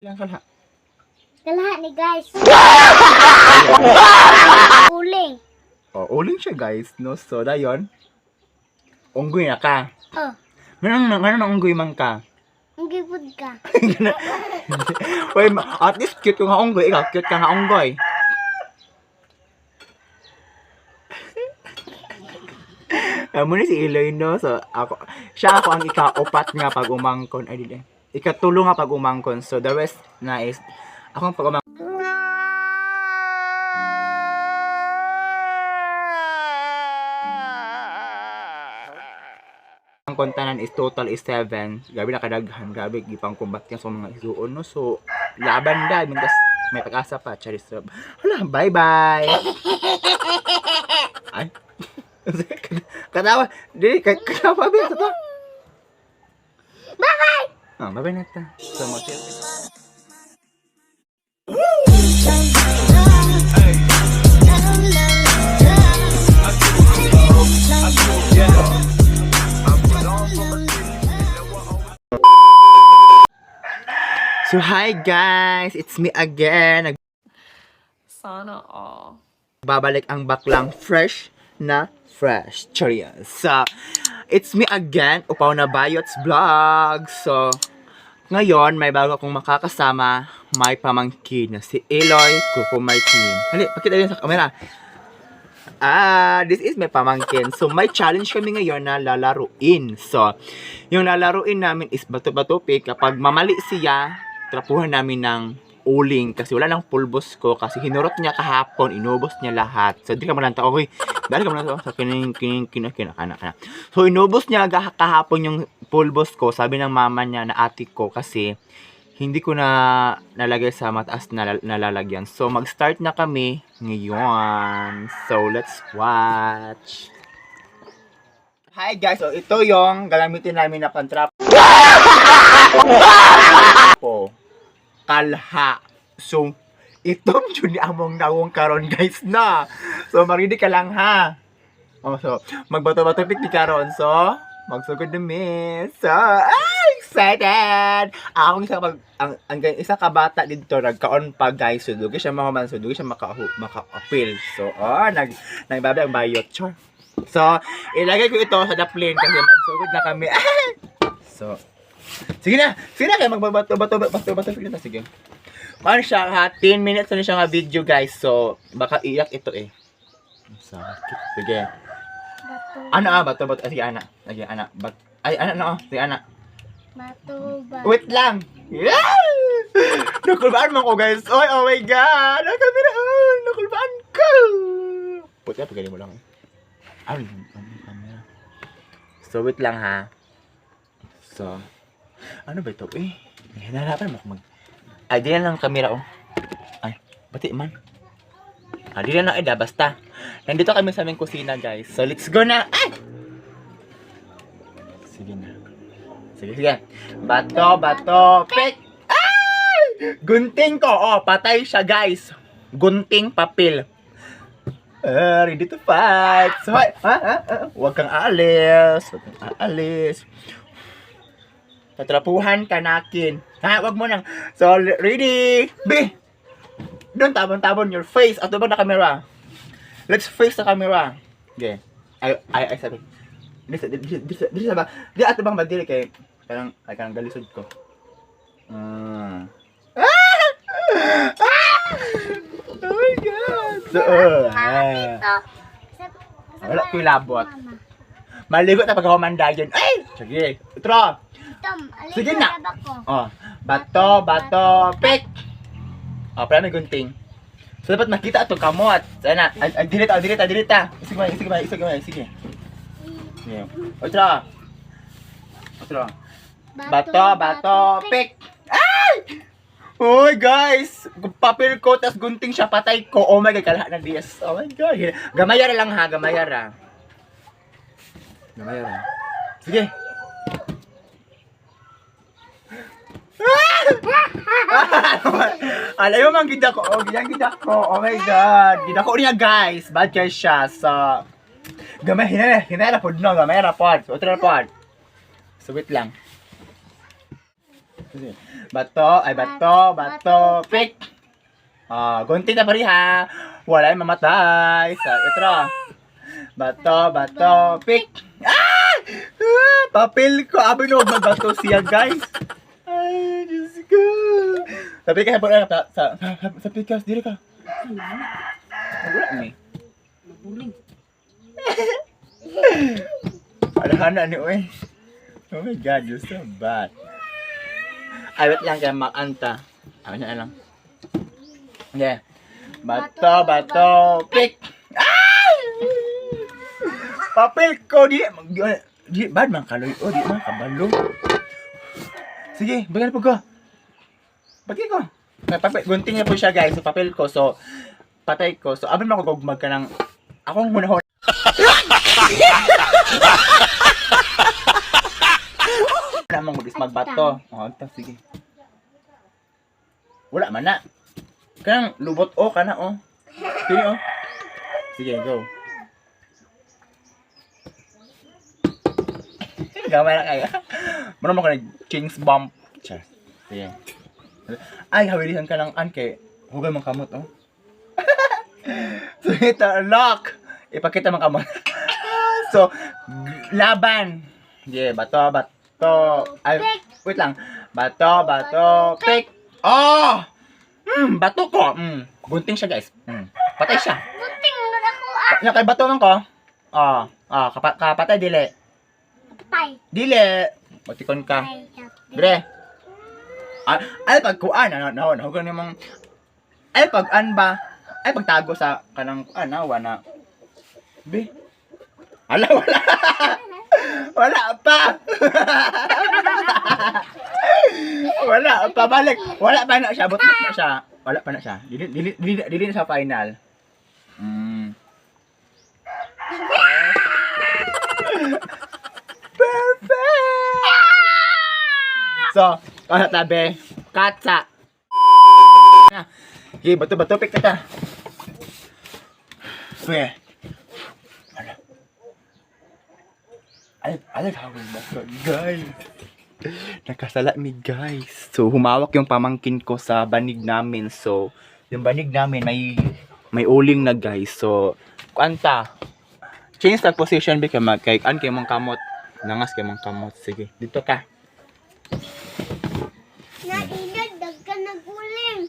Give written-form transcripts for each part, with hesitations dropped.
Ilang kalha? Kalahat ni guys. Uling. Oh, uling siya guys, no? So, dayon. Unggoy na ka. Oh, Ganun unggoy man ka. ang gipod ka. Uy, at least cute yung unggoy. Ikaw, cute ka nga unggoy. Amo ni si Eloy, no? So, siya ako ang ika-upat nga pag umangkon. Ay, dili. Ikatulo nga pag umangkon. So, the rest na is, akong pag umangkon. Ang kontanan is total is 7. Grabe na kadaghan. Grabe, gipang kumbat niya sa mga isuon, no? So, laban da. Mintas, may pag-asa pa. Charis. Hala, bye-bye! Ay. Katawa. Dili, katawa ba ito to? Bye-bye! Ah, bye-bye na ta. So, mag-chill. So, hi guys! It's me again. Sana all. Babalik ang baklang fresh na fresh. Cheers. So, it's me again, Upaw na Bayots Vlog. So, ngayon, may bago akong makakasama, may pamangkin na si Eloy Cuco Martin. Hali, pakita din sa camera. This is my pamangkin. So, may challenge kami ngayon na lalaruin. So, yung lalaruin namin is bato-bato pick. Kapag mamali siya, trapuhan namin ng uling. Kasi wala nang pulbos ko. Kasi hinurot niya kahapon, inubos niya lahat. So, di ka malanta. Okay, dali ka malanta. Sa kinakana. So, inubos niya kahapon yung pulbos ko. Sabi ng mama niya na ate ko kasi hindi ko na nalagay sa mataas na nalalagyan. So, mag-start na kami ngayon. So, let's watch. Hi guys, so ito yung gagamitin namin na pantrap. Po. Kalha. So, itong yun among nawong karon guys na. So, marinig ka lang ha. Oh, so, magbato-bato piknik karon. So, magsugod na miss. So, excited! Akong isa ka bata dito nagkaon pa guys. So, dugi siya mahuman. So, dugi siya maka-appeal. So, nagbabi ang bayot. Char. So, ilagay ko ito sa daplin kasi magsugod na kami. So, sige na kayo magbabato-bato piknik na. Sige. Ano siya ha? 10 minutes na siya nga video guys. So, baka iyak ito eh. Sige. Bato. Sige, ana. Sige, ana. Sige, ana. Bato ba? Wait lang. Yeah! Nakulbaan man ko, guys. Oy, oh my God. Ang camera. Nakulbaan ko. Puti, pagaling mo lang. Ang camera. So, wait lang, ha. So, ano ba ito? Hinahanapan mo ako Ay, di lang ang camera, oh. Ay, bati man. Di lang na, basta. Nandito kami sa aming kusina, guys. So, let's go na. Ay! Sige na. Sige. Bato, pick. Ay! Gunting ko. Oh, patay siya, guys. Gunting papel. Ready to fight. So, huwag kang aalis. Tatrapuhan ka nakin. Ha, wag mo nang. So, ready. B. Don't tabon your face. Ato ba na camera? Let's face the camera. Okay. Ay, sabi. Dili sa ba? Di ato bang madili kay kanang galisod ko. Oh my God. So, wala ko labot. Maligot na pagkamandayon. Ay! Sige. Utro. Sige na. Oh, bato, pick. Oh, para may gunting. So, dapat makita ito kamot. Sana. Dilita. Sige. Utro. Bato, pick. Ay! Uy, guys! Papel ko, tas gunting siya, patay ko. Oh my God, kalahat na DS. Oh my God. Gamayara lang ha, gamayara. Sige. Alayo man gida ko. Oh my God. Gida ko niya, guys. Bad guys siya. So, hinara pod no, gamay ra pod. So, wait lang. Sige. Bato, bato, pick. Gunting na pariha. Wala yung mamatay. Sa ito. Bato, pick. Papel ko. Abi no, magbato siya, guys. Ay, Diyos ko. Sabi ka, sa pikas, diri ka. Wala ni. Alahana ni, oy. Oh my God, you're so bad. Ay, wait lang kaya makanta. Ay, na lang. Yeah. Bato, pick. Papel ko, di, bad man kaloy. Oh, di man kabalo. Sige, bagay po ko. Bagay ko. Papel, gunting niya po siya, guys. So, papel ko. So, patay ko. So, abin mo ako gugmag ka ng... Akong hunahon. Namang magbato. Sige. Wala man na. Kanang lubot ka na, Sige, Sige, go. Gamay na kayo. Mano mo ka nag-king's bump. Char. Sige. Ay, hawilihan ka ng kay hugay mong kamot, So, ito, lock. Ipakita mong kamot. So, laban. Yeah, bato. Ay, wait lang. Bato, pick. Bato ko. Gunting siya, guys. Patay siya. Gunting mo na ako Nya kay bato man ko. Kapatay dili. Patay. Dili. Matikon ka. Dire. Ay pagkuan nahugan nimong ay pag-an ba? Ay pagtago sa kanang wana. Be. Wala. Wala pa. Wala pa balik. Wala pa na siya. Bot na siya. Wala pa na siya. Dili na sa final. Perfect. So, tabi. Katsa. Okay, bato pick kita. Sige. I like how we guys. Nakasala mi, guys. So, humawak yung pamangkin ko sa banig namin. So, yung banig namin may uling na, guys. So, kuanta. Change the position kay kay mong kamot. Nangas kay mong kamot. Sige, dito ka. Nainag, dagka naguling.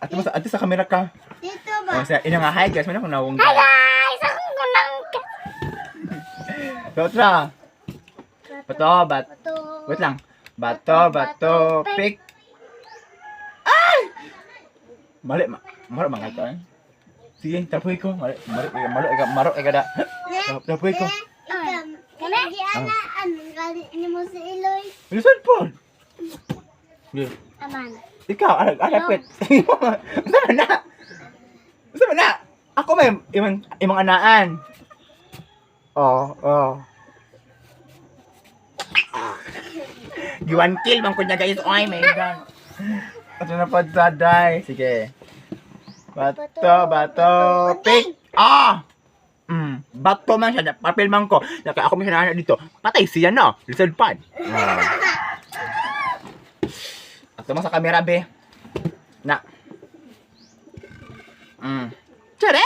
Ate sa camera ka. Dito ba? Ina nga, hi guys. Mana ko nawong Hi guys! Akong kunang Dotra. Bato. Wait lang. Bato, pick. Ay! Mali mga ito, Sige, tapoy ko. Maro da. Tapoy ko. Lagi anaan, galit ni mo si Eloy. Bilisan po. Sige. Aman. Ikaw, alapit. Saan na? Ako may imang anaan. Giwan kill man kunya guys. Oy, my God. Ito na pa daday. Sige. Bato, pick. Bato man siya. Papel man ko. Naka ako may hinahanap dito. Patay siya no. Lizard pad. Ato mo sa camera, be. Na. Tada!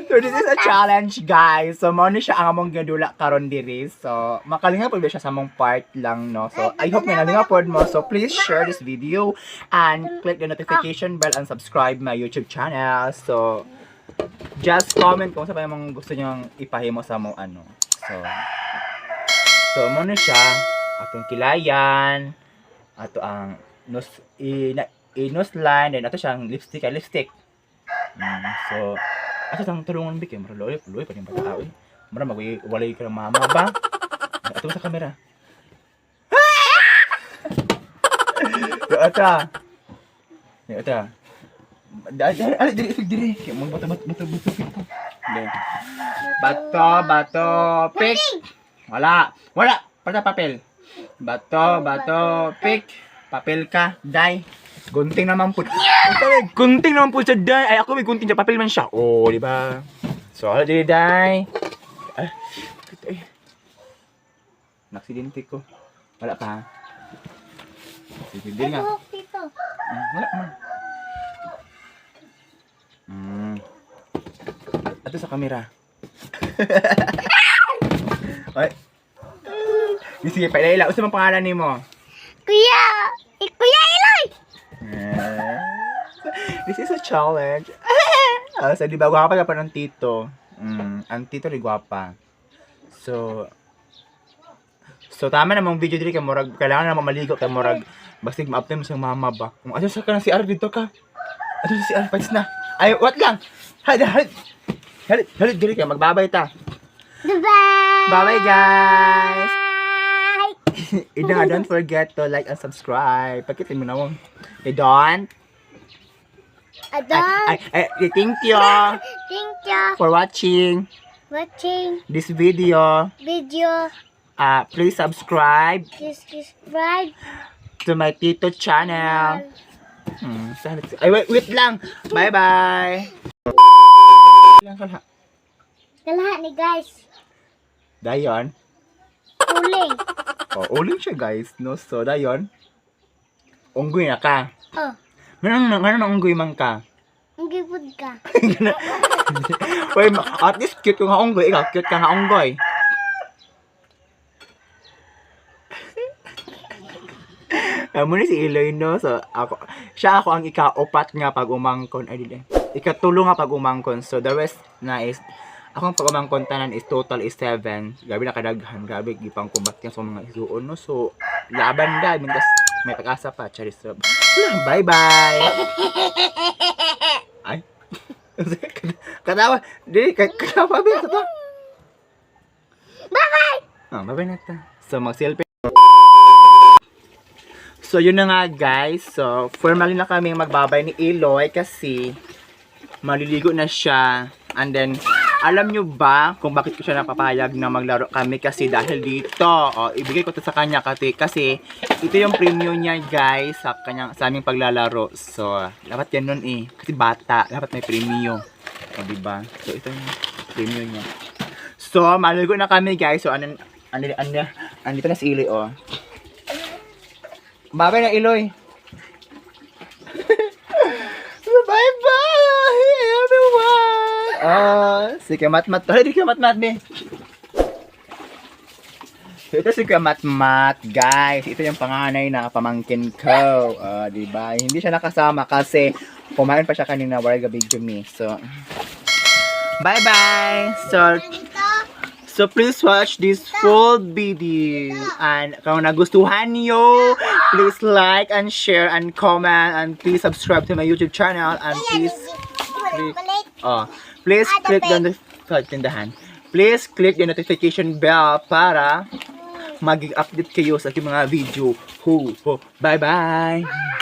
So this is a challenge, guys. So mo ni siya ang among gadula karon diri. So makalinga pod siya sa among part lang, no. So I hope nga nalinga pod mo. So please share this video and click the notification bell and subscribe my YouTube channel. So just comment kung sa pa yung gusto niyo ipahimo sa among So mo ni siya atong kilayan, ato ang nose line, then ato siyang lipstick. So asa sang tulungan bik maraloy pa din bata mara magwalay ka ng mama ba ato sa camera ata ali diri kay mo bato pick ko bato pick wala para papel bato pick papel ka dai gunting naman po. Gunting naman po siya, day. Ay, ako may gunting siya. Papel man siya. Oh, di ba? So, dili, day. Naksidente ko. Wala pa ha? Sige, di nga. Buhok dito. Wala man. Ato sa kamera. Ay. Sige, pailaila. Usa man pangalan nimo? Kuya! Kuya Eloy! This is a challenge. So, di ba, gwapa ka pa ng tito. Ang tito rin gwapa. So, tama namang video dito kay Morag. Kailangan naman maligo kay Morag. Basta ma-upload mo siyang mama ba. Kung ano sa ka ng CR dito ka. Ano sa CR? Pats na. Ay, what lang? Halit, dito ka. Magbabay ta. Bye-bye! Bye-bye, guys! Don't forget to like and subscribe. Pakitin mo na mo. Don't. Adon! Thank you Thank you for watching watching this video. video. Please subscribe Please subscribe to my Tito channel. Ay, wait lang. Bye-bye. Kalahat ni guys. Dayon. Uling. Uling siya, guys. No? So, dayon. Unggoy na ka. Oh, Ngayon na unggoy man ka. ang gipod ka. Uy, at least cute yung unggoy. Ikaw, cute ka nga unggoy. Muna si Eloy, no? So, siya ako ang ika-upat nga pag umangkon. Ay, dili. Ikatulo nga pag umangkon. So, the rest na is, akong pag umangkon tanan is total is 7. Gabi na kadaghan. Gabi, gipang kumbat yan sa mga isuon, no? So, laban da. Mintas, may pag-asa pa. Charis. So, bye-bye! Ay. Katawa. Dili, katawa ba ito? Bye-bye! Bye-bye na ta. So, mag-selfie. So, yun na nga guys. So, formally na kami magbabay ni Eloy kasi maliligo na siya. And then, alam nyo ba kung bakit ko siya napapayag na maglaro kami? Kasi dahil dito, ibigay ko to sa kanya kasi ito yung premium niya guys sa aming paglalaro. So, dapat yan nun eh. Kasi bata, dapat may premium. Diba? So, ito yung premium niya. So, maliligo na kami guys. So, andito na si Eloy Bye-bye na, Eloy. Bye-bye, everyone. Si Kamat-Mat. Di Kamat-Mat, be. So, ito si Kamat-Mat, guys. Ito yung panganay na pamangkin ko. Diba? Hindi siya nakasama kasi kumain pa siya kanina. Wala gabi me. So, bye-bye. So, please watch this full video. And kung nagustuhan nyo, please like and share and comment. And please subscribe to my YouTube channel. And please click the notification bell para mag-update kayo sa aking mga video. Bye-bye!